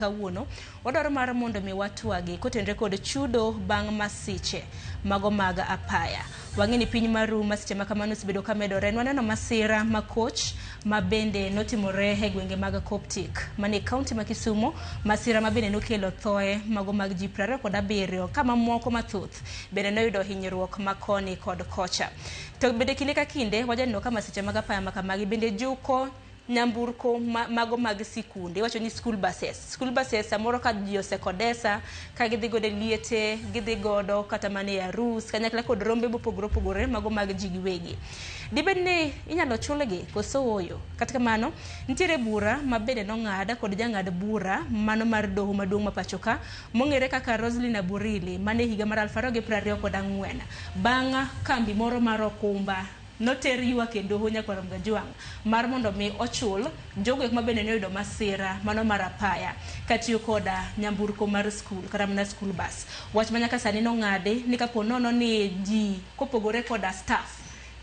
Kawuono wadwaro mar mondo mi watwagi kotenre kod chudo bang' masiche mago mag apaya. Wang'e ni piny maru masiche ma kamano osebedo ka medore. Nwaneno masira ma koch ma bende notimore e gwenge mag Koptik manie kaunti ma Kisumu, masira ma bende nokelo thoe mago mag ji 27 ka mamoko mathoth bende noyudo hinyruok ma koni kod kocha. To bende kinde ka kinde wajaneno ka masiche mag apaya ma kamagi bende juko nyamburko ma, mago mag sikunde iwacho ni school buses. School buses samoro ka ji osekodesa ka gidhi godo e liete, gidhi godo kata mana e arus kanyakla kod rombe mopogore opogore mago mag ji giwegi. Dibed ni inyalo chulgi koso ooyo? Kata kamano, nitiere bura ma bende nong'ad kod jang'ad bura mano mar doho maduong' ma pacho ka mong'ere kaka Roselyn Aburili mane higa mar 2024 bang' kambi moro mar okumba noter ywak e doho Nyakwar Mgajwang' mar mondo mi ochul jogo eko ma bende noyudo masira mano mar apaya katiyo koda nyamburko mar skul kata mana school bus. Wach ma nyaka sani nong'adi ni kapo nono ni ji kopogore koda staff,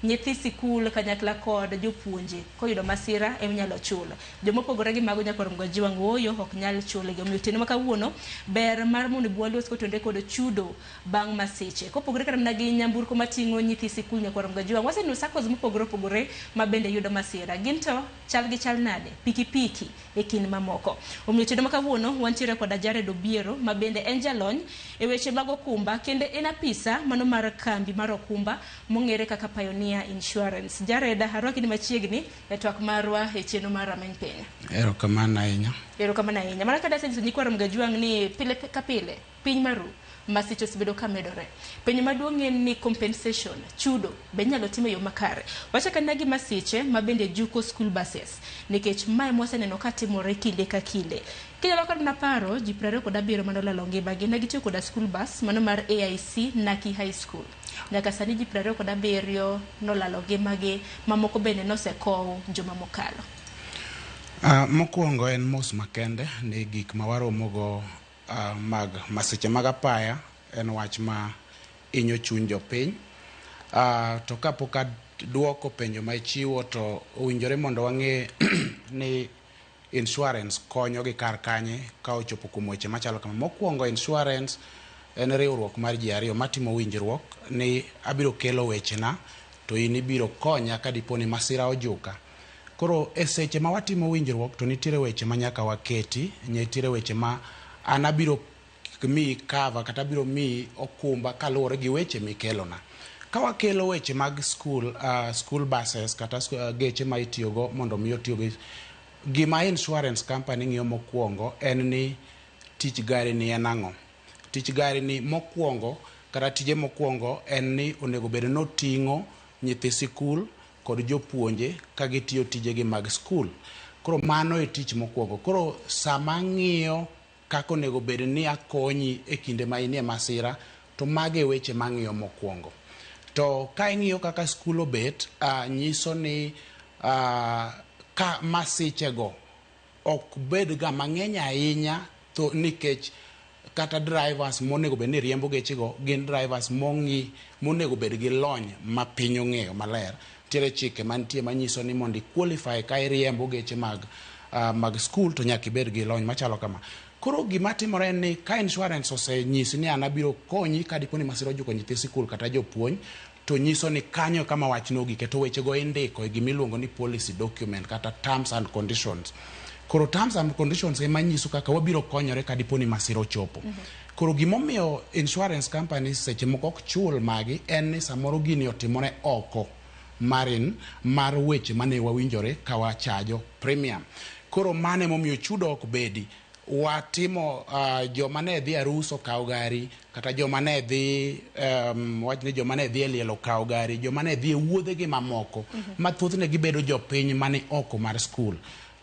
nyithi sikul kanyakla kod jopuonje koyudo masira ema inyalo chul. Joma opogore gi mago Nyakwar Mgajwang' ooyo ok nyal chulgi. Omiyo otieno ma kawuono ber mar mondo walos kotenore kod chudo bang' masiche. Kopogore kata mana gi nyamburko mating'o nyithi sikul Nyakwar Mgajwang', waseneno saccos mopogore opogore ma bende yudo masira. Gin to chal gi chal nade? Pikipiki e kind mamoko. Omiyo otieno ma kawuono wantiere koda Jared Obiero ma bende en jalony e weche mag okumba kendo en apisa mano mar kambi mar okumba mong'ere kaka Pioneer Insurance. Jared, arwaki ni machiegni e twak marwa e chenro mar Rameny Piny. Erokamano ahinya. Erokamano ahinya. Mana kaka asenyiso nyikwa Mgajwang' ni pile ka pile piny maru masiche osebedo ka medore. Penjo maduong' en ni compensation, chudo, be inyalo tim e yo makare? Wachak anena gi masiche ma bende juko school buses, nikech mae mwaseneno ka timore kinde ka kinde. Kinyalo kata mana paro ji 27 mane olalo ngimagi, ne gitiyo koda school bus mano mar AIC Naki High School. Nyaka sani ji 27 nolalo ngimagi, mamoko bende nosekow juma mokalo. Mokwongo en mos makende ni gik ma waromogo mag masiche mag apaya en wach ma hinyo chuny jopiny. To kapok aduoko penjo ma ichiwo to owinjore mondo wang'e ni insurance konyo gi kar kanye ka ochopo kuom weche machalo kama. Mokwongo insurance en riwruok mar ji ariyo matimo winjruok ni abiro kelo wechena to in ibiro konya ka dipo ni masira ojuka. Koro e seche ma watimo winjruok to nitiere weche ma nyaka waketi, nitiere weche ma an abiro miyi cover kata abiro miyi okumba kaluwore gi weche mikelona. Ka wakelo weche mag school, school buses kata geche ma itiyogo mondo mi otiyogo, gima insurance company ng'iyo mokwongo en ni tich gari ni en ang'o. Tich gari ni mokwongo kata tije mokwongo en ni onego bed ni oting'o nyithi sikul kod jopuonje ka gitiyo tijegi mag skul. Koro mano e tich mokwongo. Koro sama ang'iyo kaka onego bed ni akonyi e kinde ma inie masira, to mago e weche mang'iyo mokwongo. To ka ing'iyo kaka skul obet, nyiso ni ka masichego ok bed ga mang'eny ahinya to nikech kata drivers monego bed ni riembo gechego gin drivers mong'i monego bed gi lony ma piny ong'eyo maler. Nitiere chike mantie manyiso ni mondo i qualify ka iriembo geche mag skul to nyaka ibed gi lony machalo kama. Koro gima timore en ni ka insurance osenyisi ni an abiro konyi ka dipo ni masira ojuko nyithi sikul kata jopuonj, to nyiso ni kanyo kama wachno ogike to wechego indiko e gima iluongo ni policy document kata terms and conditions. Koro terms and conditions ema nyiso kaka wabiro konyore ka dipo ni masira ochopo. Koro gimomiyo insurance companies seche moko ok chul magi en ni samoro gini otimore oko mar weche mane wawinjore ka wachajo premium. Koro mano emomiyo chudo ok bedi. Watimo joma ne dhi arus okawo gari, kata joma ne dhi wach ni joma ne dhi e liel okawo gari, joma ne dhi e wuodhe gi mamoko, ma thothne gibedo jopiny mani oko mar skul.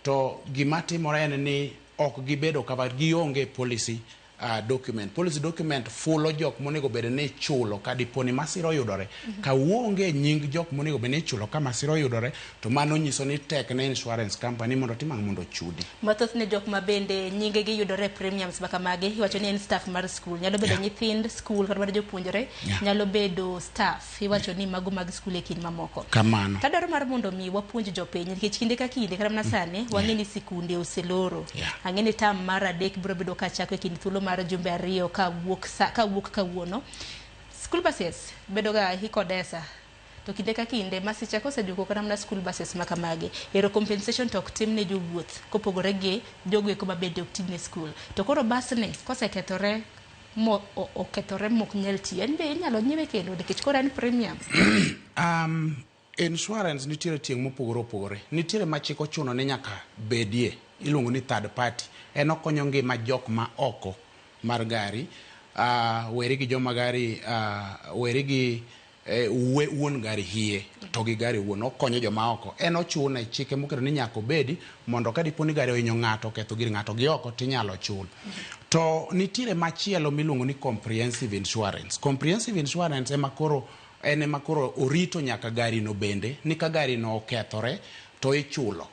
To gima timore en ni ok gibedo covered, gionge policy document. Policy document fulo jok monego bed ni ichulo ka dipo ni masira oyudore. Ka onge nying jok monego bed ni ichulo ka masira oyudore, to mano nyiso ni tek ne insurance company mondo otim ang'o mondo ochudi. Mathothne jok ma bende nyingegi yudore e premiums ma kamagi iwacho ni en staff mar skul. Nyalo bedo nyithind skul kata mana jopuonjre, nyalo bedo staff. Iwacho ni mago mag skul e kind mamoko. Kamano. Tadwaro mar mondo mi wapuonj jopiny nikech kinde ka kinde kata mana sani wang'e ni sikunde oseloro. Ang'e ni term mar adek biro bedo ka chako e kind thuolo mar jumbe ariyo kawuok sa kawuok kawuono. School buses bedo ga ikodesa to kinde ka kinde masiche kosejuko kata mana school buses ma kamagi ero compensation to ok tim ne jowuoth kopogore gi jogo eko ma bende ok ti ne skul. To koro bus ni kosekethore mo okethore mok nyal tiyo en be inyalo nyiewe kendo nikech koro en premium. Insurance nitiere tieng' mopogore opogore. Nitiere ma chik ochuno ni nyaka bedie, iluongo ni third party. En okonyo ngima jok ma oko mar gari, weri gi joma gari, weri gi wuon gari hie to gi gari wuon, okonyo joma oko. En ochune, chike moketo ni nyaka obedi mondo ka dipo ni gari ohinyo ng'ato, oketho gir ng'ato gi oko tinyalo chul. To nitiere machielo miluongo ni comprehensive insurance. Comprehensive insurance ema koro en ema koro orito nyaka gari no bende, ni ka gari no okethore to ichulo.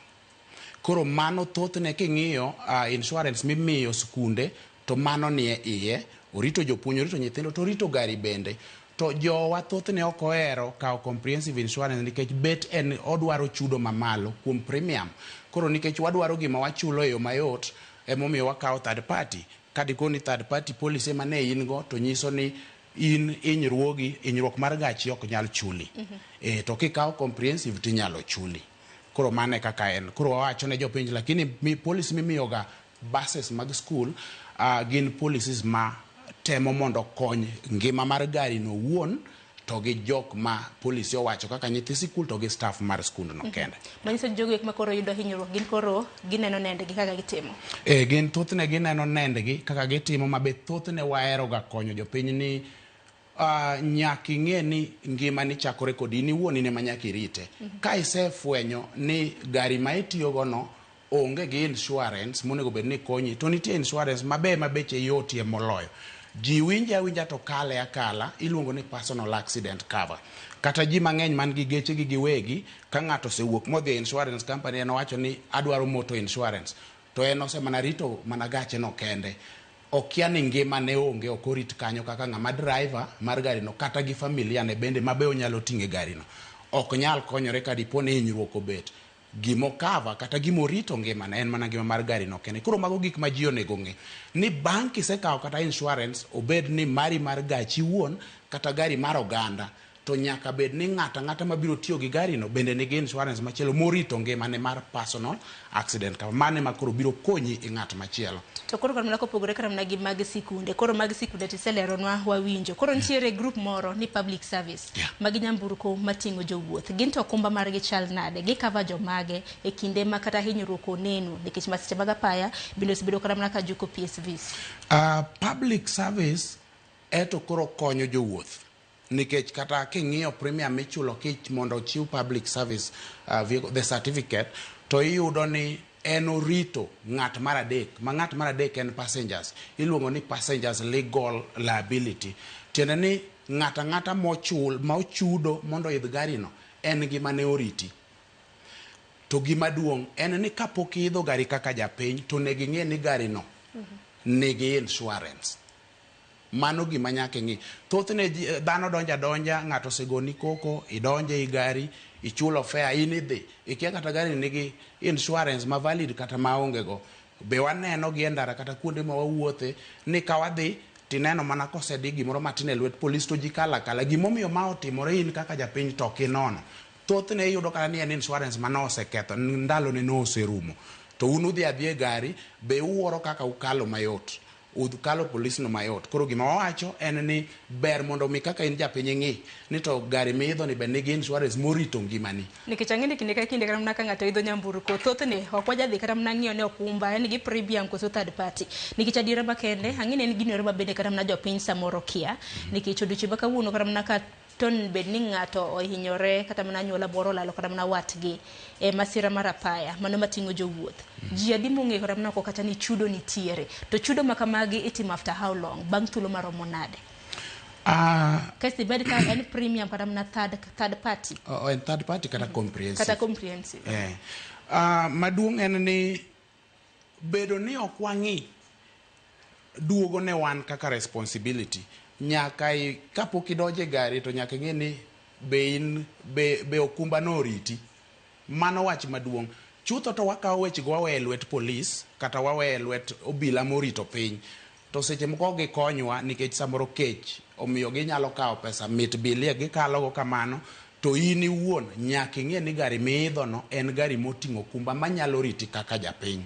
Koro mano thothne king'iyo insurance mimiyo skunde to mano nie iye, orito jopuonj, orito nyithindo to orito gari bende. To jowa thothne ok ohero kawo comprehensive insurance nikech bet en odwaro chudo mamalo kuom premium. Koro nikech wadwaro gima wachulo e yo mayot, emomiyo wakawo third party. Ka dipo ni third party policy ema ne in go to nyiso ni in hinyruogi, hinyruok mar gachi ok nyal chuli. To kikawo comprehensive tinyalo chuli. Koro mano e kaka en. Koro wawacho ne jopiny lakini policy mimiyoga buses mag school gin policies ma temo mondo okony ngima mar gari no owuon to gi jok ma policy owacho kaka nyithi sikul to gi staff mar skundno kende. Manyiso ni jogo ek ma koro yudo hinyruok gin koro gineno nendgi kaka gitimo. Gin thothne gineno nendgi kaka gitimo ma be thothne wahero ga konyo jopiny ni nyaka ing'e ni ngimani chakore kod in iwuon in ema nyaka irite. Ka isefwenyo ni gari ma itiyo go no onge gi insurance monego bed ni konyi to nitie insurance maber ma beche yotie moloyo. Ji winje awinja to kale akala iluongo ni personal accident cover. Kata ji mang'eny man gi geche gi giwegi ka ng'ato osewuok modhi e insurance company en owacho ni adwaro motor insurance to en osemana rito mana gache no kende. Okia ni ngimane onge ok orit kanyo kaka ng'ama driver mar gari no kata gi familia ne bende ma be onyalo ting'e gari no. Ok nyal konyore ka dipo ni hinyruok obet. Gimo cover kata gimorito ngimane en mana ngima mar gari no kende. Koro mago gik ma ji onego ng'e. Ni bang' kisekawo kata insurance obed ni mari mar gachi iwuon kata gari mar oganda to nyaka bed ni ng'ato ang'ata mabiro tiyo gi gari no bende nigi insurance machielo morito ngimane mar personal accident cover. Mano ema koro biro konyi e ng'at machielo. To koro kata mana kopogore kata mana gi mag sikunde, koro mag sikunde tiseleronwa wawinjo. Koro nitiere group moro ni public service magi nyamburko mating'o jowuoth. Gin to okumba margi chal nade? Gikava jomage e kinde ma kata hinyruok oneno nikech masiche mag apaya bende osebedo kata mana ka juko PSVs. Public service eto koro konyo jowuoth nikech kata king'iyo premium michulo kich mondo ochiw public service vehicle, the certificate to iyudo ni en orito ng'at mar adek ma ng'at mar adek en passengers iluongo ni passengers legal liability tiende ni ng'at ang'ata mochul ma ochudo mondo oidh gari no en gima ne oriti to gima duong' en ni kapok iidho gari kaka japiny to onego ing'e ni gari no nigi insurance mano gima nyaka ing'i thothne dhano donjo adonja ng'ato osegoni koko idonjo ei gari ichulo fare in idhi ikia kata gari nigi insurance ma valid kata maonge go be waneno gi e ndara kata kuonde ma wawuothe ni ka wadhi tineno mana kosedi gimoro matin e lwet polis to ji kalo akala gimomiyo ma otimore in kaka japiny to ok inono thothne iyudo kata ni en insurance mane oseketho ndalone noserumo to un udhi adhiya e gari be uwuoro kaka ukalo mayot ukalo polis no mayot koro gima wawacho en ni ber mondo mi kaka in japiny ing'i ni to gari miidho ni be nigi insurance morito ngimani Nikech ang'e ni kinde ka kinde kata mana ka ng'ato idho nyamburko thothne ok wajadhi kata mana ng'iyo ni okumba en gi premium koso third party. Nikech adiera makende ang'e ni en gino ero ma bende kata mana jopiny samoro kia. Nikech odiochieng' ma kawuono kata mana ka To bed ni ng'ato ohinyore kata mana anyuola moro olalo kata mana watgi e masira mar apaya mano mating'o jowuoth. Ji adi mong'eyo kata mana oko kata ni chudo nitiere. To chudo ma kamagi itimo after how long? Bang' thuolo maromo nade? Kasto ibed ka en premium kata mana third party. Oh, en third party kata comprehensive. Kata comprehensive. Maduong' en ni bedo ni ok wang'i duogo ne wan kaka responsibility. Nyaka kapok idonjo e gari to nyaka ing'e ni be in be okumba no oriti. Mano wach maduong'. Chutho to wakawo wechego waweyo e lwet polis kata waweyo e lwet obila morito piny. To seche moko ok gikonywa nikech samoro kech omiyo ginyalo kawo pesa mit bilie gikalo go kamano. To in iwuon nyaka ing'e ni gari miidho no en gari moting'o okumba manyalo riti kaka japiny.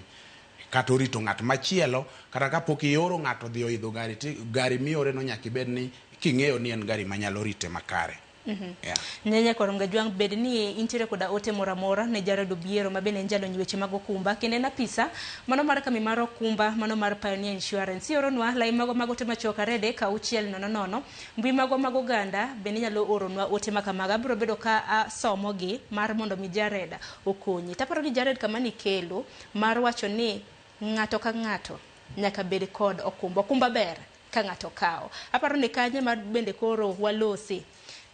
Kata orito ng'at machielo, kata kapok ioro ng'ato odhi oidho gari, gari miore no nyaka ibed ni king'eyo ni en gari manyalo rite makare. Yeah. Nyenye Koronga Jwang' bed ni intiere koda ote moro amora ne Jared Obiero ma bende en jalony weche mag okumba kendo en apisa mano mar kambi mar okumba mano mar Pioneer Insurance. Ioronwa lai mago mag ote machuok 2 3 6 0 0 mbui magwa mag oganda bende inyalo oronwa ote ma kamago. Abiro bedo ka asomogi mar mondo mi Jared okonyi. Taparo ni Jared kama nikelo mar wacho ni ng'ato ka ng'ato nyaka bed kod okumba. Okumba ber ka ng'ato kawo. Aparo ni kanye ma bende koro walosi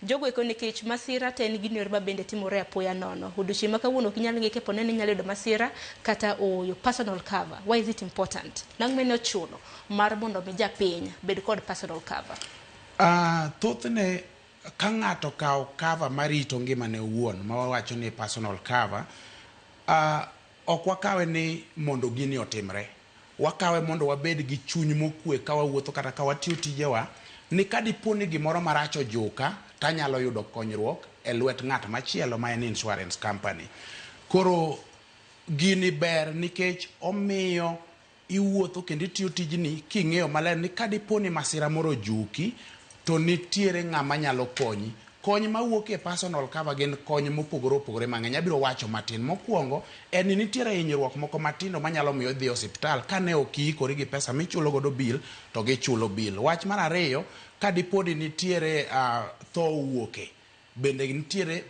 jogo eko nikech masira to en gino ma bende timore apoya nono. Odiochieng' ma kawuono ok inyal ng'e kapo ni inyalo yudo masira kata ooyo. Personal cover, why is it important? Nang'o mane ochuno mar mondo mi japiny bed kod personal cover? Thothne ka ng'ato okawo cover marito ngimane owuon ma wawacho ni personal cover, ok wakawe ni mondo gini otimre. Wakawe mondo wabed gi chuny mokwe ka wawuotho kata ka watiyo tijewa ni ka dipo ni gimoro marach ojuka tanyalo yudo konyruok e lwet ng'at machielo ma en insurance company. Koro gini ber nikech omiyo iwuotho kendo itiyo tijni king'eyo maler ni ka dipo ni masira moro ojuki to nitiere ng'ama nyalo konyi. Kony mawuok e personal cover gin kony mopogore opogore mang'eny. Abiro wacho matin. Mokwongo en ni nitiere hinyruok moko matindo manyalo miyo idhi e osiptal kane ok iikori gi pesa michulo godo bill to gichulo bill. Wach mar ariyo, ka dipo ni nitiere tho owuoke, bende nitiere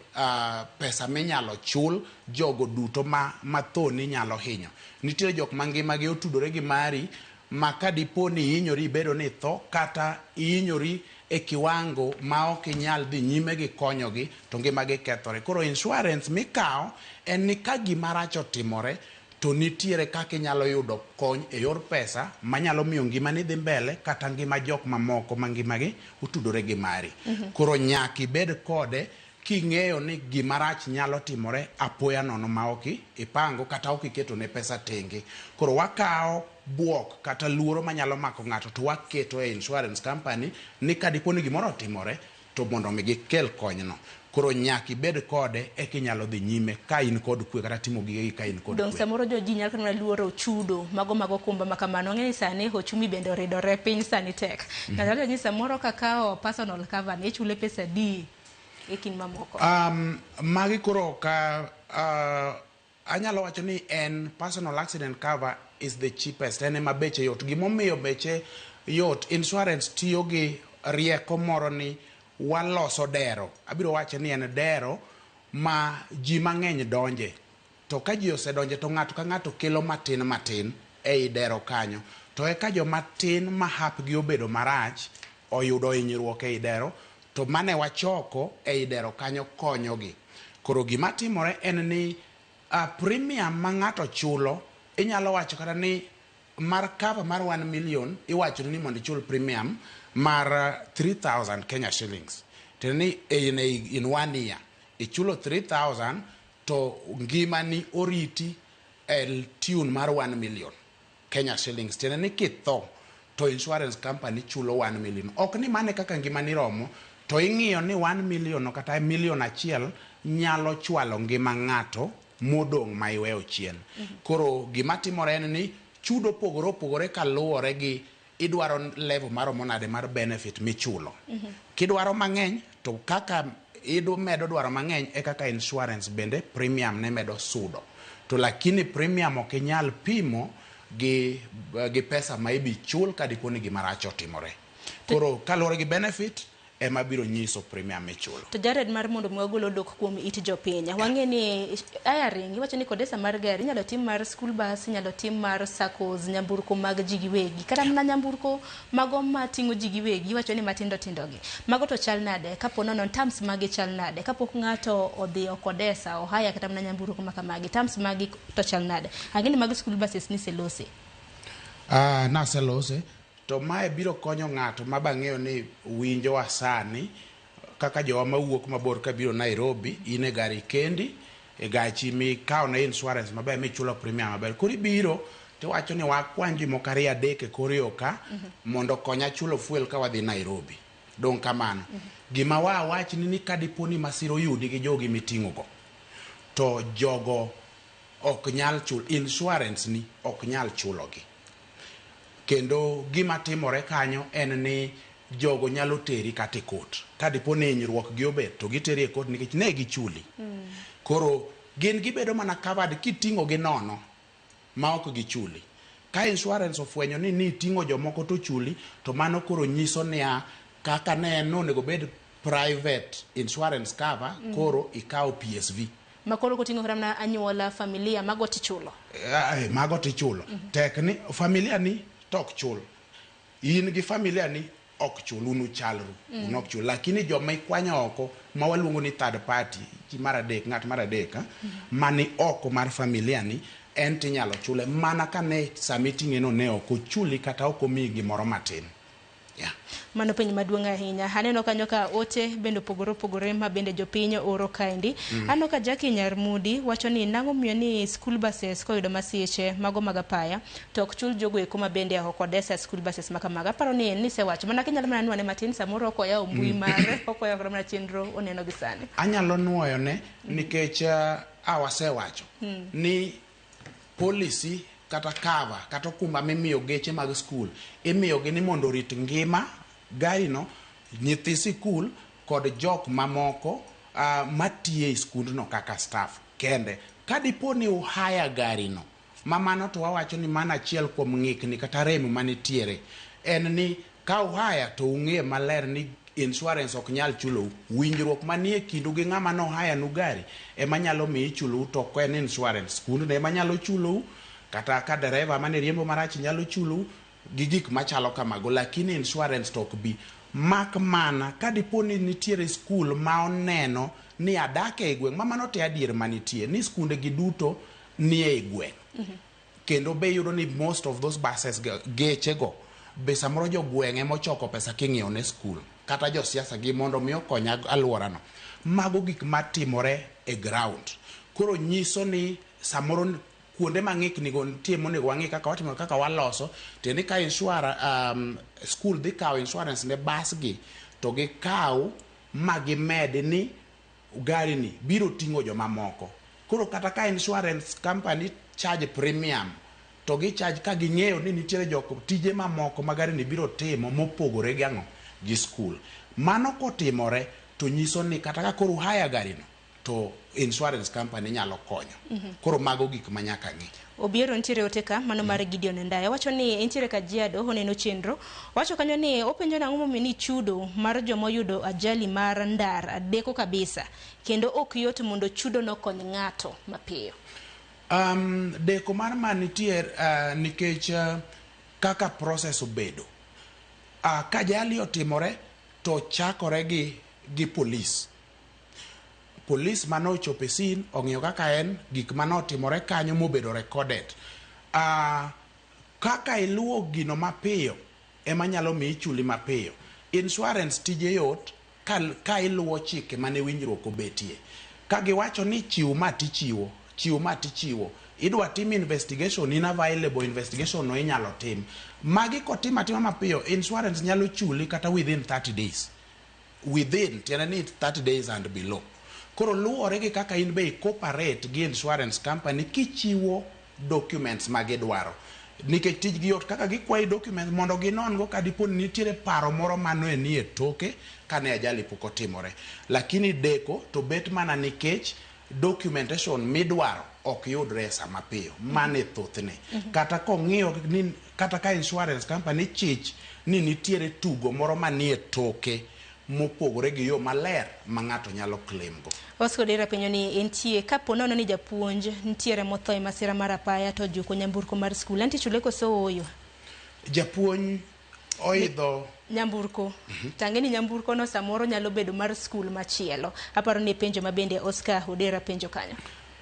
pesa minyalo chul jogo duto ma tho ni nyalo hinyo. Nitiere jok ma ngimagi otudore gi mari ma ka dipo ni ihinyori ibedo ni itho kata ihinyori e kiwango ma ok inyal dhi nyime gi konyogi to ngimagi kethore. Koro insurance mikawo en ni ka gima rach otimore to nitiere kaka inyalo yudo kony e yor pesa manyalo miyo ngimani dhi mbele kata ngima jok mamoko ma ngimagi otudore gi mari. Koro nyaka ibed kode king'eyo ni gima rach nyalo timore apoya nono ma ok ipango kata ok iketo ne pesa tenge. Koro wakawo buok kata luoro manyalo mako ng'ato to waketo e insurance company ni ka dipo ni gimoro otimore to mondo mi gikel konyno. Koro nyaka ibed kode eka inyalo dhi nyime ka in kod kwe kata timo gigegi ka in kod Dong' kwe. Samoro jo ji nyalo kata luoro chudo mago mag okumba ma kamano. Wang'e ni sani ochumi bende oridore piny sani tek. Ng'ato nyalo ni samoro kakawo personal cover ni ichule pesa adi e kind mamoko. Magi koro ka anyalo wacho ni en personal accident cover is the cheapest, en ema beche yot. Gimomiyo beche yot, insurance tiyo gi rieko moro ni waloso dero. Abiro wache ni en dero ma ji mang'eny donje. To ka ji osedonje to ng'ato ka ng'ato kelo matin matin ei dero kanyo. To eka joma tin ma hapgi obedo marach oyudo hinyruok ei dero to mane wachoko ei dero kanyo konyogi. Koro gima timore en ni premium ma ng'ato chulo inyalo wacho kata ni mar cover mar 1 million iwacho ni mondo ichul premium mar 3000 Kenya shillings. Tiende ni in one year ichulo 3000 to ngimani oriti e tune mar 1 million Kenya shillings. Tiende ni kitho to insurance company chulo 1 million. Ok ni mane kaka ngimani romo, to ing'iyo ni 1 million no kata million achiel nyalo chwalo ngima ng'ato modong' ma iweyo chien. Koro gima timore en ni chudo opogore opogore kaluwore gi idwaro level maromo nade mar benefit michulo. Kidwaro mang'eny to kaka medo dwaro mang'eny e kaka insurance bende premium ne medo sudo. To lakini premium ok inyal pimo gi pesa ma ibi chul ka dipo ni gima rach otimore. Koro kaluwore gi benefit ema biro nyiso premium michulo. To Jared, mar mondo mi wagol odok kuom it jopiny, wang'e ni hiring iwacho ni kodesa mar gari inyalo tim mar school bus, inyalo tim mar saccos, nyamburko mag ji giwegi, kata mana nyamburko mago mating'o ji giwegi iwacho ni matindo tindo gi. Mago to chal nade? Kapo nono terms magi chal nade? Kapok ng'ato odhi okodesa, ohaya kata mana nyamburko makamagi, terms magi to chal nade? Ang'e ni mag school buses niselose. Naselose to mae biro konyo ng'ato ma bang'eyo ni winjowa sani kaka jowa mawuok mabor kabiro Nairobi, in e gari kendi e gachi mikawo ne insurance maber michulo premium maber, koro ibiro tiwacho ni wakwan ji moko ariyo adek e kor yo ka mondo okonya chulo fuel ka wadhi Nairobi. Dong' kamano? Gima wa wachni ni ka dipo ni masira oyudi gi jogi miting'o go, to jogo ok nyal chul insurance ni ok nyal chulogi. Kendo gima timore kanyo en ni jogo nyalo teri kata e court. Ka dipo ni hinyruok gi obet to giteri e court nikech ne gichuli. Koro gin gibedo mana covered kiting'o gi nono ma ok gichuli. Ka insurance ofwenyo ni niting'o jomoko to chuli, to mano koro nyiso niya kaka ne en nonego bed private insurance cover, koro ikawo PSV. Ma koro koting'o kata mana anyuola, familia, mago tichulo. Mago tichulo. Tek ni familia ni to ok chul. In gi familia ni ok chul, un uchalru, un ok chul. Lakini joma ikwanyo oko ma waluongo ni third party, ji mar adek, ng'at mar adek, mani oko mar familia ni, en tinyalo chule mana ka ne sama iting'e no ne ok ochuli kata ok omiyi gimoro matin. Yeah. Mano penjo maduong' ahinya. Aneno kanyo ka ote bende opogore opogore ma bende jopiny oro kaendi. Aneno ka Jackie Nyarmudi wacho ni nang'o miyo ni school buses koyudo masiche mago mag apaya to ok chul jogo eko ma bende ok odesa school buses ma kamago. Aparo ni nisewacho mana kinyalo mana nwane matin, samoro ok oyawo mbui mare, ok oyawo kata mana chenro oneno gi sani. Anyalo nuoyone nikech wasewacho ni policy kata cover kata okumba mimiyo geche mag skul imiyogi ni mondo orit ngima gari no, nyithi sikul kod jok mamoko matiyo e skundno kaka staff kende. Ka dipo ni uhaya gari no, ma mano to wawacho ni mano achiel kuom ng'ikni kata rem manitiere en ni ka uhaya to ung'e maler ni insurance ok nyal chulou. Winjruok manie kindu gi ng'ama nohaya nu gari ema nyalo miyo ichulou, to ok en insurance. Skundno ema nyalo chulou, kata ka dereva mane riembo marach nyalo chulou gi gik machalo kamago, lakini insurance to ok bi. Mak mana ka dipo ni nitiere skul ma oneno ni adak e gweng', ma mano te adier manitie ni skunde gi duto nie e gweng'. Kendo be iyudo ni most of those buses, geche go be samoro jogweng' ema ochoko pesa king'iewo ne skul kata josiasa gi mondo mi okony alworano. Mago gik matimore e ground. Koro nyiso ni samoro kuonde ma ng'ikni go nitie monego wang'i kaka watimo, kaka waloso. Tiende ni ka school dhi kawo insurance ne bus gi, to gikaw ma gimed ni gari ni biro ting'o jomamoko. Koro kata ka insurance company charge premium, to gi charge ka ging'eyo ni nitiere jok tije mamoko ma gari ni biro timo mopogore gi ang'o gi skul. Mano kotimore to nyiso ni kata ka koro uhaya gari no, to insurance company nyalo konyo. Koro mago gik ma nyaka ng'i. Obiero nitiere ote ka mano mar Gideon Ndaya wacho ni entiere Kajiado oneno chenro. Wacho kanyo ni openjo nang'o momiyo ni chudo mar joma oyudo ajali mar ndara deko kabisa kendo ok yot mondo chudo no kony ng'ato mapiyo. Deko mar ma nitie nikech kaka process obedo. Ka ajali otimore to chakore gi polis. Polis mane ochopo e scene ong'iyo kaka en gik mane otimore kanyo mobedo recorded. Kaka iluwo gino mapiyo ema nyalo miyi chuli mapiyo. Insurance tije yot ka iluwo chike mane winjruok obetie. Ka giwacho ni chiw ma tichiwo, chiw ma tichiwo, idwa tim investigation, in available, investigation no inyalo tim. Magi kotim atima mapiyo, insurance nyalo chuli kata within 30 days. Within, tiende ni 30 days and below. Koro luwore gi kaka in be cooperate gi insurance company kichiwo documents ma gidwaro. Nikech tijgi yot kaka gikwayi documents mondo ginon go ka dipo ni nitiere paro moro mano nie toke kane ajali pok otimore. Lakini deko to bet mana nikech documentation midwaro ok yudre e sama piyo. Mano e thothne. Kata kong'iyo ni kata ka insurance company chich ni nitiere tugo moro manie toke. mopogore gi yo maler ma ng'ato nyalo claim go. Oscar Odera penjo ni entie kapo nono ni japuonj nitiere motho e masira mar apaya to ojuko nyamburko mar skul, enti chule koso ooyo? Japuonj oidho nyamburko. To ang'e ni nyamburko no samoro nyalo bedo mar skul machielo. Aparo ni penjo ma bende Oscar Odera penjo kanyo.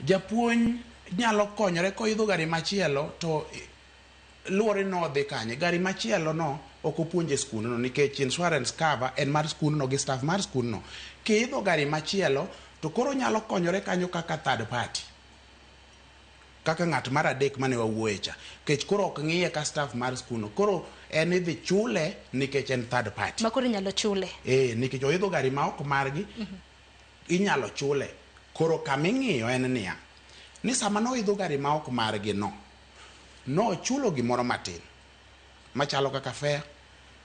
Japuonj nyalo konyore koidho gari machielo to luwore ni odhi kanye. Gari machielo no ok opuonje skundno nikech insurance cover en mar skundno gi staff mar skundno. Kiidho gari machielo to koro nyalo konyore kanyo kaka third party. Kaka ng'at mar adek mane wawuoye cha. Kech koro ok ng'iye ka staff mar skundno. Koro en idhi chule nikech en third party. Ma koro inyalo chule. Nikech oidho gari ma ok margi, inyalo chule. Koro kaming'iyo en niya, ni sama noidho gari ma ok margi no, nochulo gimoro matin machalo kaka fare,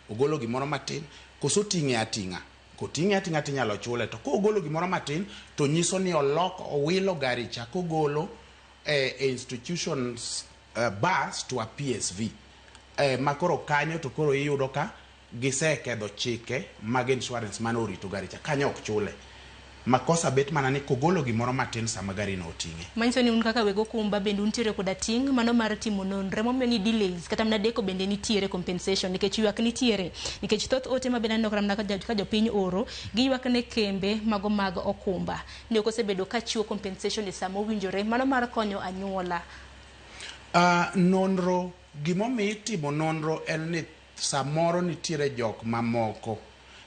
ogolo gimoro matin, koso ting'e ating'a. Koting'e ating'a tinyalo chule, to kogolo gimoro matin to nyiso ni oloko, owilo gari cha kogolo e institutions bus to a PSV. Ma koro kanyo to koro iyudo ka giseketho chike mag insurance mane orito gari cha, kanyo ok chule. Makosa bet mana ni kogolo gimoro matin sama gari no oting'e. Manyiso ni un kaka weg okumba bende untiere koda ting' mano mar timo nonro emomiyo ni delays kata mana deko bende nitiere compensation nikech ywak nitiere nikech thoth ote ma bende aneno kata mana ka jopiny oro giywak ne kembe mago mag okumba ni ok osebedo ka chiwo compensation e sama owinjore mano mar konyo anyuola. Nonro, gimomiyo itimo nonro en ni samoro nitiere jok mamoko.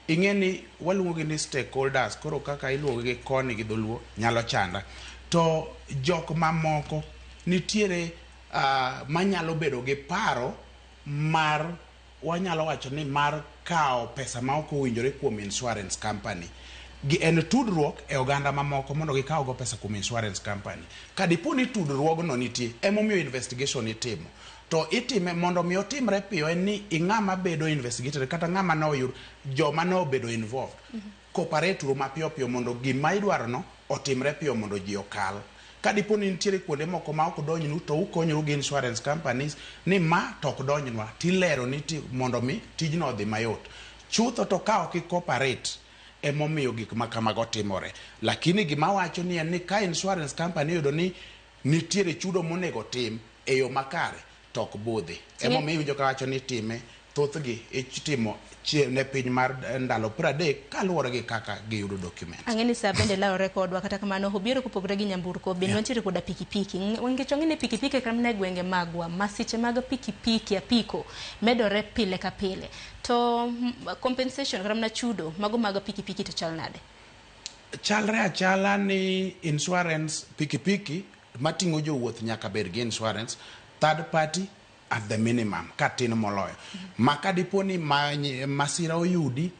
Ing'e ni waluongo gi ni stakeholders, koro kaka iluongo gi koni gi dholuo nyalo chanda. To jok mamoko nitiere manyalo bedo gi paro mar, wanyalo wacho ni mar kawo pesa ma ok owinjore kuom insurance company. Gi en tudruok e oganda mamoko mondo gikaw go pesa kuom insurance company. Ka dipo ni tudruogno nitie, emomiyo investigation itimo. To itime mondo mi otimre piyo en ni ing'ama bedo investigated kata ng'ama noyud joma nobedo involved. Cooperate uru mapiyo piyo mondo gima idwaro no otimre piyo mondo ji okal. Ka dipo ni nitiere kuonde moko ma ok donjnu to ukonyoru gi insurance companies ni ma to ok donjnwa tilero ni mondo mi tijno odhi mayot. Chutho to ka ok i cooperate emomiyo gik ma kamago timore. Lakini gima wacho ni en ni ka insurance company oyudo ni nitiere chudo monego tim e yo makare to ok budhi. Emomiyo iwinjo ka wacho ni time thothgi itimo ne piny mar ndalo 30 kaluwore gi kaka giyudo document. Ang'e ni saa bende lawore kodwa kata kamano obiero kopogore gi nyamburko bende wantiere koda pikipiki. Nikech wang'e ni pikipiki kata mana e gwenge magwa masiche mag pikipiki apiko medore pile ka pile. To compensation kata mana chudo mago mag pikipiki to chal nade? Chalre achala ni insurance pikipiki mating'o jowuoth nyaka bed gi insurance third party at the minimum ka tin moloyo. Ma ka dipo ni masira oyudi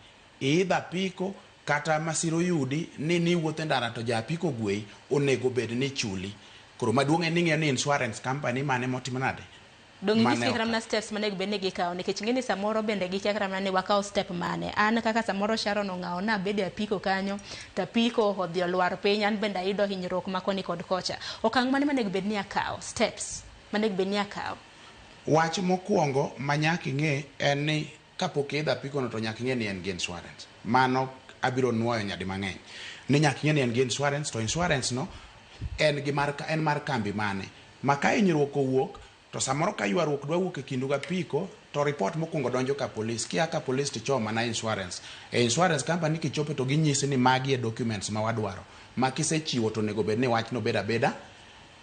iidho apiko kata masira oyudi ni niwuotho e ndara to ja apiko ogweyi onego bed ni chuli. Koro maduong' en ni ing'eyo ni insurance company mane motimo nade? Dong' inyisgi kata mana steps manego bed ni gikawo nikech ing'e ni samoro bende gikia kata mana ni wakawo step mane. An kaka samoro Sharon ong'awo nabedo e apiko kanyo to apiko odhi olwar piny an bende ayudo hinyruok ma koni kod kocha. Okang' mane manego bed ni akawo? Steps manego bed ni akawo? Wach mokwongo ma nyaka ing'e en ni kapok iidho apiko no to nyaka ing'e ni en gi insurance. Mano abiro nuoyo nyadi mang'eny. Ni nyaka ing'e ni en gi insurance to insurance no en gi mar, en mar kambi mane. Ma ka hinyruok owuok to samoro ka ywaruok dwa wuok e kindu gi apiko to report mokwongo donjo ka polis. Kia ka polis tichomo mana insurance. E insurance company kichopo to ginyisi ni magi e documents ma wadwaro. Ma kisechiwo to onego bed ni wachno bedo abeda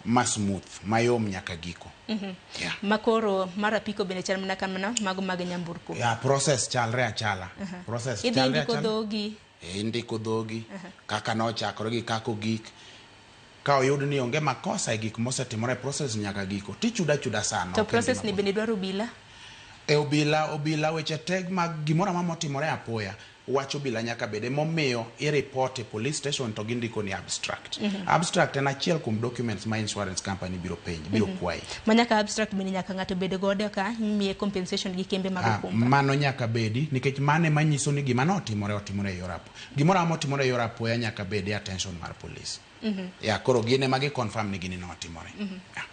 ma smooth, mayom nyaka giko. Yeah. Makoro mar apiko bende chal mana kamano mago mag nyamburko. Yeah, process chalre achala. Process Idhi chalre indiko achala. dhogi. Indiko dhogi, kaka nochakore gi kaka ogik. Ka oyud ni onge makosa e gik mosetimore e process nyaka giko, tichudo achuda sano. To ok en process gima ni bende dwaro obila? E obila weche teg mag gimoro amora motimore apoya, wach obila nyaka bede. Emomiyo i report e police station to gindiko ni abstract. Abstract en achiel kuom documents ma insurance company biro penji, biro kwayi. Ma nyaka abstract bende nyaka ng'ato bed godo ka imiye compensation gi kembe mag okumba. Mano nyaka bedi nikech mano ema nyiso ni gima notimore otimore e yor apoya. Gimoro amora motimore e yor apoya nyaka bed e attention mar police. Ya, koro gin ema gi confirm ni gini notimore. Yeah.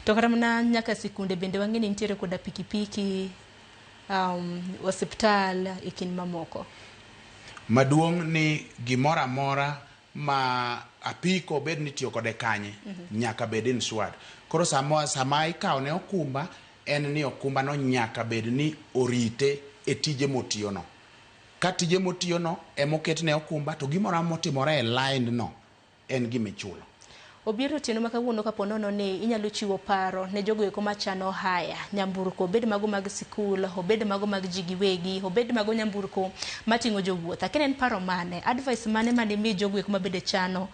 To kata mana nyaka sikunde bende wang'e ni nitiere koda pikipiki, osiptal e kind mamoko. Maduong' ni gimoro amora ma apiko bed ni itiyo kode kanye, nyaka bed insured. Koro sama ikawo ne okumba, en ni okumba no nyaka bed ni orite e tije motiyo no. Ka tije motiyo no emoket ne okumba, to gimoro amora motimore e line no en gima ichulo. Obiero otieno ma kawuono kapo nono ni inyalo chiwo paro ne jogo eko machano haya nyamburko, obed mago mag sikul, obed mago mag ji giwegi, obed mago nyamburko mating'o jowuoth. Akia ni en paro mane, advice mane madimi jogo eko mabende chano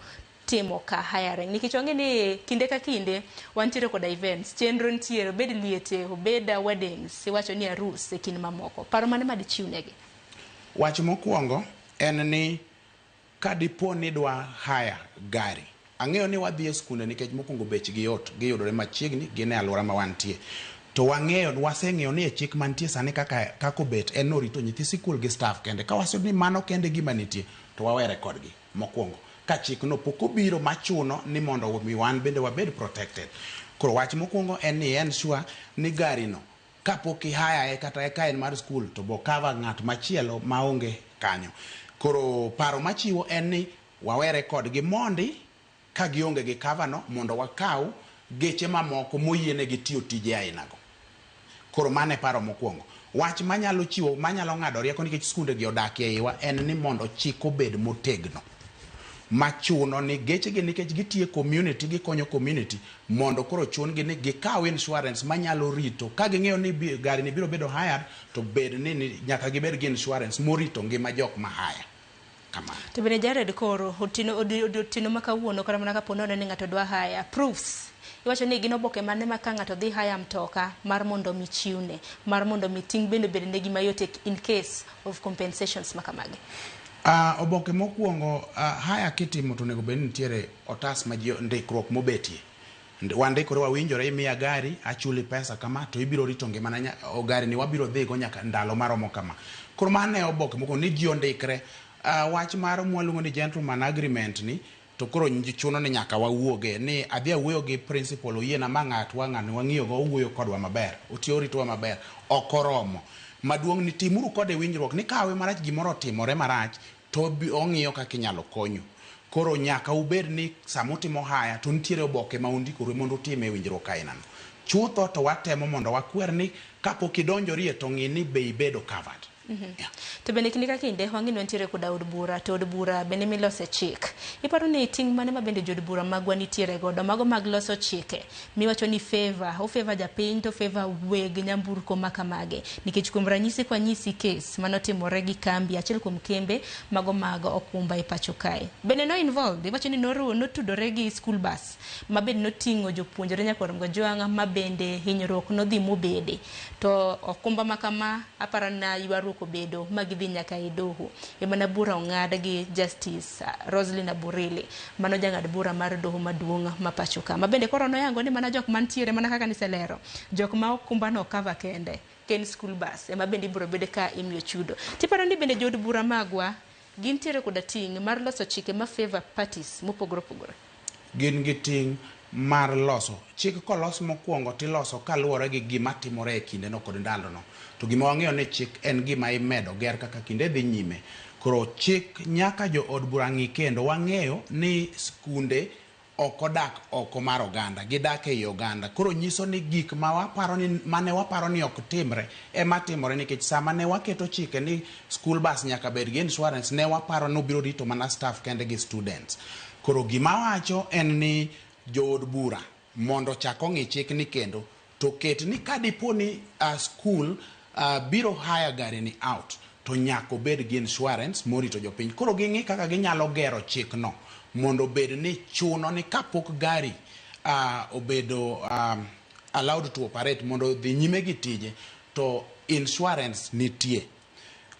timo ka hiring, nikech wang'e ni kinde ka kinde wantiere koda events, chenro nitiere, obed liete, obed weddings, iwacho ni arus e kind mamoko. Paro mane madichiw negi? Wach mokwongo en ni ka dipo ni idwa hire gari, ang'eyo ni wadhi e skunde nikech mokwongo bechgi yot, giyudore machiegni, gin e alwora ma wantie. To wang'eyo, waseng'eyo ni e chik mantie sani kaka obet en ni orito nyithi sikul gi staff kende. Ka waseyudo ni mano kende gima nitie, to wawere kodgi mokwongo. Ka chikno pok obiro machuno ni mondo mi wan bende wabed protected. Koro wach mokwongo en ni ensure ni gari no kapok ihayae kata ka en mar skul to bo cover ng'at machielo maonge kanyo. Koro paro machiwo en ni wawere kodgi mondi ka gionge gi cover no mondo wakaw geche mamoko moyienegi tiyo tije ainago. Koro mano e paro mokwongo. Wach manyalo chiwo, manyalo ng'ado rieko nikech skunde gi odak e iwa en ni mondo chik obed motegno. Machuno ni geche gi nikech gitiyo e community, gikonyo community, mondo koro chun gi ni gikaw insurance manyalo rito. Ka ging'eyo ni gari ni biro bedo hired, to bed ni nyaka gibed gi insurance morito ngima jok ma hire. Kamano. To bende Jared koro otieno ma kawuono kata mana kapo nono ni ng'ato dwa hire proofs, iwacho ni gin oboke mane ma ka ng'ato dhi hire mtoka mar mondo mi chiwne, mar mondo mi ting' bende obed negi mayot in case of compensations ma kamagi? Oboke mokwongo, hire kitimo to onego bed ni nitiere otas ma ji ndikruok mobetie. Wandikore wawinjore, imiya gari, achuli pesa kama, to ibiro rito ngimana gari ni wabiro dhigo nyaka ndalo maromo kama. Koro mano e oboke mokwongo ni ji ondikre. Wach mar mwaluongo ni gentleman agreement ni, to koro chuno ni nyaka wawuoge ni adhi awuoyo gi principal oyiena ma ng'atwa ng'ani wang'iyo go owuoyo kodwa maber, otiyo oritowa maber, ok oromo. Maduong' ni timuru kode winjruok ni kawe marach gimoro otimore marach to ong'iyo kaka inyalo konyu. Koro nyaka ubed ni sama utimo hire to nitiere oboke ma undikoru mondo utime winjruok ainano. Chutho to watemo mondo wakwer ni kapok idonjorie to ng'i ni be ibedo covered. Yeah. To bende kinde ka kinde wang'e ni wantiere koda od bura, to od bura bende milose chik. Iparo ni ting' mane ma bende jood bura magwa nitiere godo, mago mag loso chike miwacho ni favor, o favor japiny to favor weg nyamburko ma kamage. Nikech kuom ranyisi kwa nyisi case manotimore gi kambi achiel kuom kembe mago mag okumba e pacho kae. Bende no involved, iwacho ni notudore gi school bus ma bende noting'o jopuonjre nyakwar Mgajwang'a ma bende hinyruok nodhi mobede. To okumba ma kama aparo na ywaruok obedo ma gidhi nyaka e doho. Emana bura ong'ad gi Justice Roselyn Aburili, mano jang'ad bura mar doho maduong' ma pacho ka. Ma bende koro noyango ni mana jok mantiere mana kaka niselero, jok ma okumba no cover kende, ken school bus ema bende ibiro bed ka imiyo chudo. Tiparo ni bende jood bura magwa gintiere koda ting' mar loso chike ma favor parties mopogore opogore? Gin gi ting' mar loso chik. Kolos mokwongo tiloso kaluwore gi gima timore e kindeno kod ndalono. To gima wang'eyo ni chik en gima imedo ger kaka kinde dhi nyime. Koro chik nyaka jo od bura ng'i kendo wang'eyo ni skunde ok odak oko mar oganda, gidak ei oganda. Koro nyiso ni gik ma waparo ni, mane waparo ni ok timre ema timore, nikech sama ne waketo chike ni school bus nyaka bed gi insurance, ne waparo ni obiro rito mana staff kende gi students. Koro gima wacho en ni jood bura mondo ochak ong'i chik ni kendo to ket ni ka dipo ni school biro hire gari ni out to nyaka obed gi insurance morito jopiny. Koro ging'i kaka ginyalo gero chikno mondo obed ni chuno ni kapok gari obedo allowed to operate mondo odhi nyime gi tije to insurance nitie.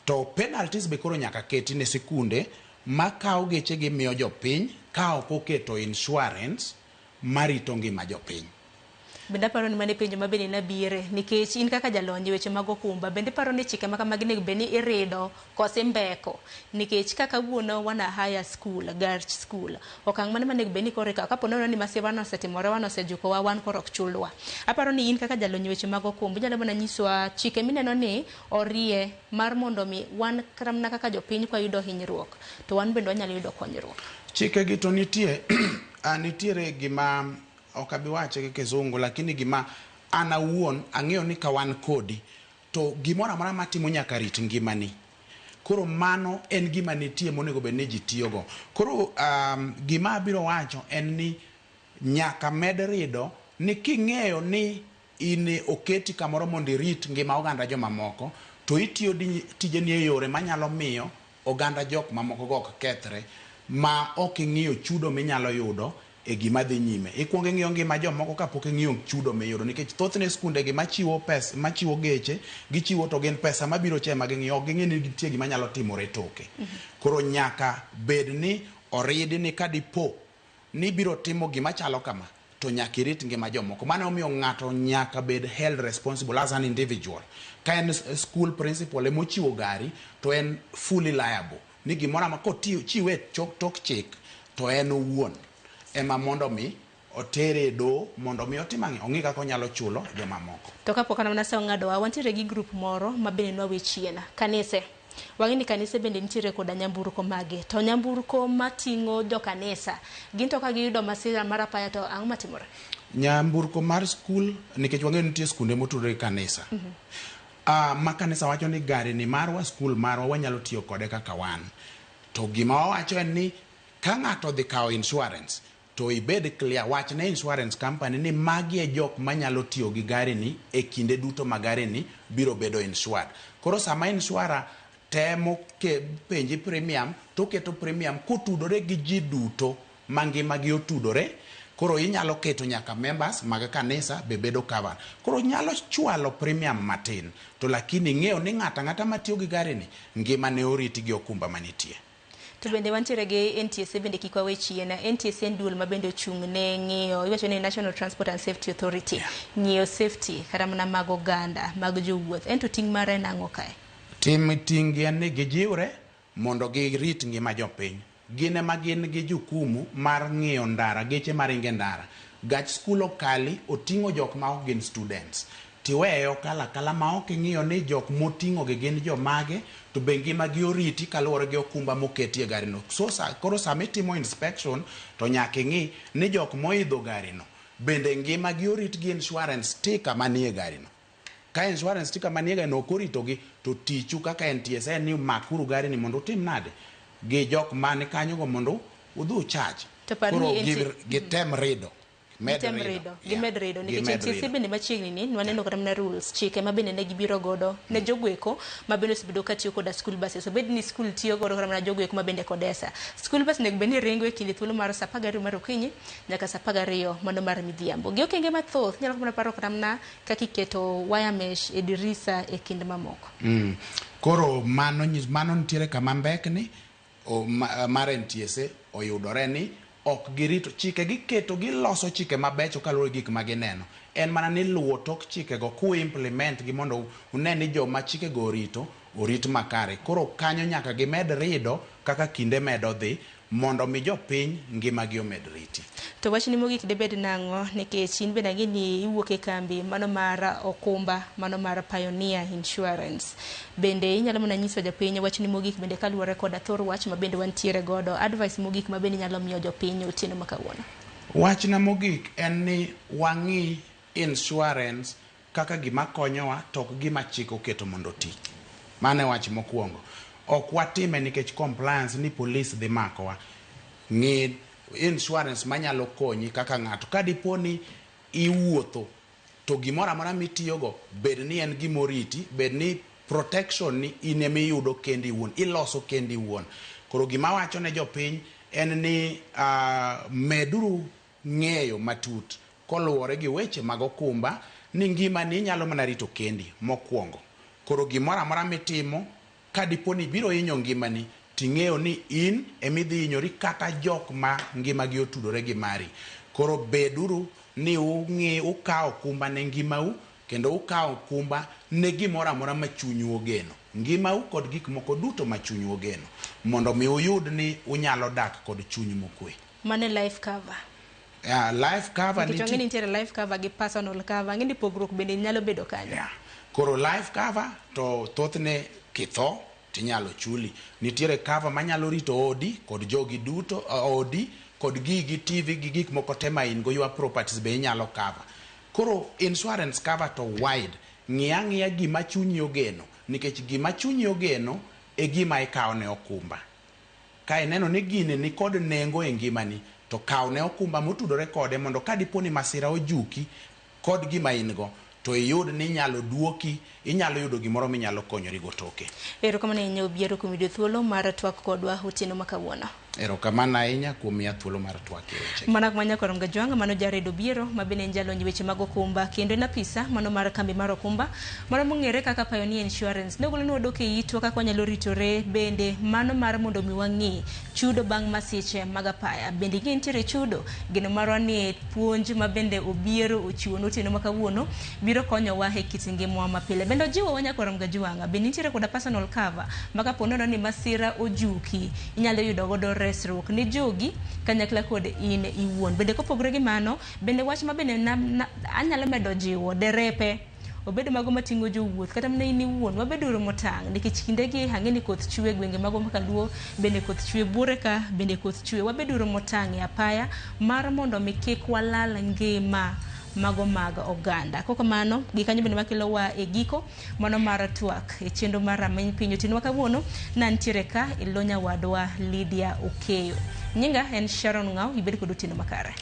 To penalties be koro nyaka keti ne sikunde makawo geche gi miyo jopiny ka ok oketo insurance marito ngima jopiny. Bende aparo ni mano e penjo ma bende nabire nikech in kaka jalony e weche mag okumba bende iparo ni chike ma kamagi onego bed ni irido kose imbeko nikech ka kawuono wana hire school gach school okang' mane monego bed ni koro ikawo kapo nono ni masira no osetimore wan osejukowa wan koro ok chulwa. Aparo ni in kaka jalony e weche mag okumba inyalo mana nyisowa chike mineno ni orie mar mondo mi wan kata mana kaka jopiny kwayudo hinyruok to wan bende wanyalo yudo konyruok. Chike gi to nitie nitiere gima ok abi wache gi kizungu lakini gima an awuon ang'eyo ni ka wan kodi to gimoro amora matimo nyaka rit ngimani. Koro mano en gima nitie monego bed ni ji tiyogo. Koro gima abiro wacho en ni nyaka med rido ni king'eyo ni in oketi kamoro mondo irit ngima oganda jomamoko to itiyo tijeni e yore manyalo miyo oganda jok mamoko go ok kethre ma ok ing'iyo chudo minyalo yudo e gima dhi nyime. Ikuongo ing'iyo ngima jomoko kapok ing'iyo chudo miyudo nikech thothne skunde gi machiwo pesa machiwo geche gichiwo to gin pesa mabiro cha ema ging'iyo ok ging'i ni nitie gima nyalo timore toke. Koro nyaka bed ni oridi ni kadipo ni ibiro timo gima chalo kama to nyaka irit ngima jomoko. Mano omiyo ng'ato nyaka bed held responsible as an individual. Ka en school principal emochiwo gari to en fully liable ni gimoro amora kochiwe tok chik to en owuon ema mondo mi otere e doho mondo mi otim ang'o ong'i kaka onyalo chulo jomamoko. To kapok mana sa ong'adowa, wantiere gi group moro ma bende nwawe chien, kanise. Wang'e ni kanise bende nitiere koda nyamburko mage. To nyamburko mating'o jokanisa, gin to ka giyudo masira mar apaya to ang'o matimore? Nyamburko mar skul nikech wang'eyo ni nitie skunde motudore gi kanisa. Ma kanisa wacho ni gari ni marwa skul marwa wanyalo tiyo kode kaka wan. To gima wawacho en ni ka ng'ato odhi kawo insurance to ibed clear wach ne insurance company ni magi e jok manyalo tiyo gi gari ni e kinde duto ma gari ni biro bedo insured. Koro sama insurer temo penji premium to oketo premium kotudore gi ji duto ma ngima gi otudore. Koro inyalo keto nyaka members mag kanisa be bedo covered. Koro nyalo chwalo premium matin to lakini ing'eyo ni ng'ato ang'ata matiyo gi gari ni ngima ne oriti gi okumba manitie. To bende wantiere gi NTSA bende kik wawe chien. NTSA en duol ma bende ochung' ne ng'iyo, iwacho ni National Transport and Safety Authority, ng'iyo safety kata mana mag oganda, mag jowuoth. En to ting' mare en ang'o kae? Tim ting' gi en ni gijiwre mondo girit ngima jopiny. Gin ema gin gi jukumu mar ng'iyo ndara, geche maringo e ndara. Gach skul okali oting'o jok ma ok gin students. Tiweye okalo akala ma ok ing'iyo ni jok moting'o gi gin jomage to be ngima gi oriti kaluwore gi okumba moketi e gari no. So, koro sama itimo inspection to nyaka ing'i ni jok moidho gari no bende ngima gi orit gi insurance sticker manie gari no. Ka insurance sticker manie gari no ok oritogi to tichu kaka NTSA en ni makuru gari ni mondo utim nade gi jok man kanyo go mondo udhi uchach. To par ni Koro gitem rido. Med gitem rido. rido, gimed rido nikech Gimed NTSA rido. bende machiegni ni nwaneno kata mana rules chike ma bende ne gibiro godo ne jogoeko ma bende osebedo ka tiyo koda school buses. Obed ni school tiyo godo kata mana jogoeko ma bende kodesa. School bus onego bed ni ringo e kind thuolo mar saa 12 mar okinyi nyaka saa 12 mano mar midhiambo. Gi okenge mathoth inyalo mana paro kata mana kaka iketo wire mesh e dirisa e kind mamoko. Koro mano nitiere kama mbekni mar NTSA oyudore ni ok girito chike giketo giloso chike mabecho kaluwore gi gik ma gineno. En mana ni luwo tok chikego ku implement gi mondo une ni joma chikego orito orit makare. Koro kanyo nyaka gimed rido kaka kinde medo dhi mondo mi jopiny ngimagi omed riti. To wachni mogik debed nang'o nikech in bende ang'e ni iwuok e kambi mano mar okumba mano mar Pioneer Insurance. Bende inyalo mana nyiso jopiny wachni mogik bende kaluwore koda thor wach ma bende wantiere godo. Advice mogik ma bende inyalo miyo jopiny otieno ma kawuono. Wachna mogik en ni wang'i insurance kaka gima konyowa to ok gima chik oketo mondo oti. Mano e wach mokwongo. Ok watime nikech compliance ni police dhi makowa. Ng'i insurance manyalo konyi kaka ng'ato. Ka dipo ni iwuotho to gimoro amora mitiyogo bed ni en gimoriti, bed ni protection ni in emiyudo kendi iwuon, iloso kendi iwuon. Koro gima awacho ne jopiny en ni meduru ng'eyo matut koluwore gi weche mag okumba ni ngimani inyalo mana rito kendi mokwongo. Koro gimoro amora mitimo ka dipo ni biro hinyo ngimani ting'eyo ni in emidhi hinyori kata jok ma ngimagi otudore gi mari. Koro beduru ni ung'i ukawo okumba ne ngimau kendo ukawo okumba ne gimoro amora ma chunyu ogeno. Ngimau kod gik moko duto ma chunyu ogeno mondo mi uyud ni unyalo dak kod chuny mokwe. Mano e life cover. Life cover Nikech wang'e ni nitiere life cover gi personal cover. Ang'e ni pogruok bende nyalo bedo kanyo. Yeah. Koro life cover to thothne kitho tinyalo chuli. Nitiere cover manyalo rito odi kod jogi duto, odi kod gigi, TV gi gik moko te ma in go, your properties be inyalo cover. Koro insurance cover to wide. Ng'i ang'iya gima chunyi ogeno, nikech gima chunyi ogeno e gima ikawo ne okumba. Ka ineno ni gini ni kod nengo e ngimani, to kaw ne okumba motudore kode mondo ka dipo ni masira ojuki kod gima in go, to iyud ni inyalo duoki, inyalo yudo gimoro minyalo konyori go toke. Erokamano ahinya Obiero kuom yudo thuolo mar twak kodwa otieno ma kawuono. Erokamano ahinya kuom miya thuolo mar twak e weche. Mana kuma nyaka rom gajwang' mano Jared Obiero ma bende en jalony weche mag okumba kendo en apisa mano mar kambi mar okumba mano mong'ere kaka Pioneer Insurance. Ne ogolonwa dok e itwa kaka wanyalo ritore bende mano mar mondo mi wang'i chudo bang' masiche mag apaya. Bende ing'e nitiere chudo? Geno marwa ni puonj ma bende Obiero ochiwo otieno ma kawuono biro konyowa e kit ngimawa mapile. Bende ojiwowa nyaka rom gajwang' bende nitiere koda personal cover ma kapo nono ni masira ojuki inyalo yudo godo resruok ne jogi kanyakla kod in iwuon. Bende kopogore gi mano, bende wach ma bende anyalo medo jiwo derepe obedo mago mating'o jowuoth kata mana in iwuon wabeduru motang' nikech kindegi ang'e ni koth chwe gwenge magwa ma Kaluo bende koth chwe buore ka bende koth chwe wabeduru motang' e apaya mar mondo mi kik walal ngima mago mag oganda. Kok kamano, gikanyo bende makelowa e giko mano mar twak e chenro mar Rameny Piny otieno ma kawuono nantiere ka e lo nyawadwa Lydia Okeyo. Nyinga en Sharon Ng'au, ibed kod otieno makare.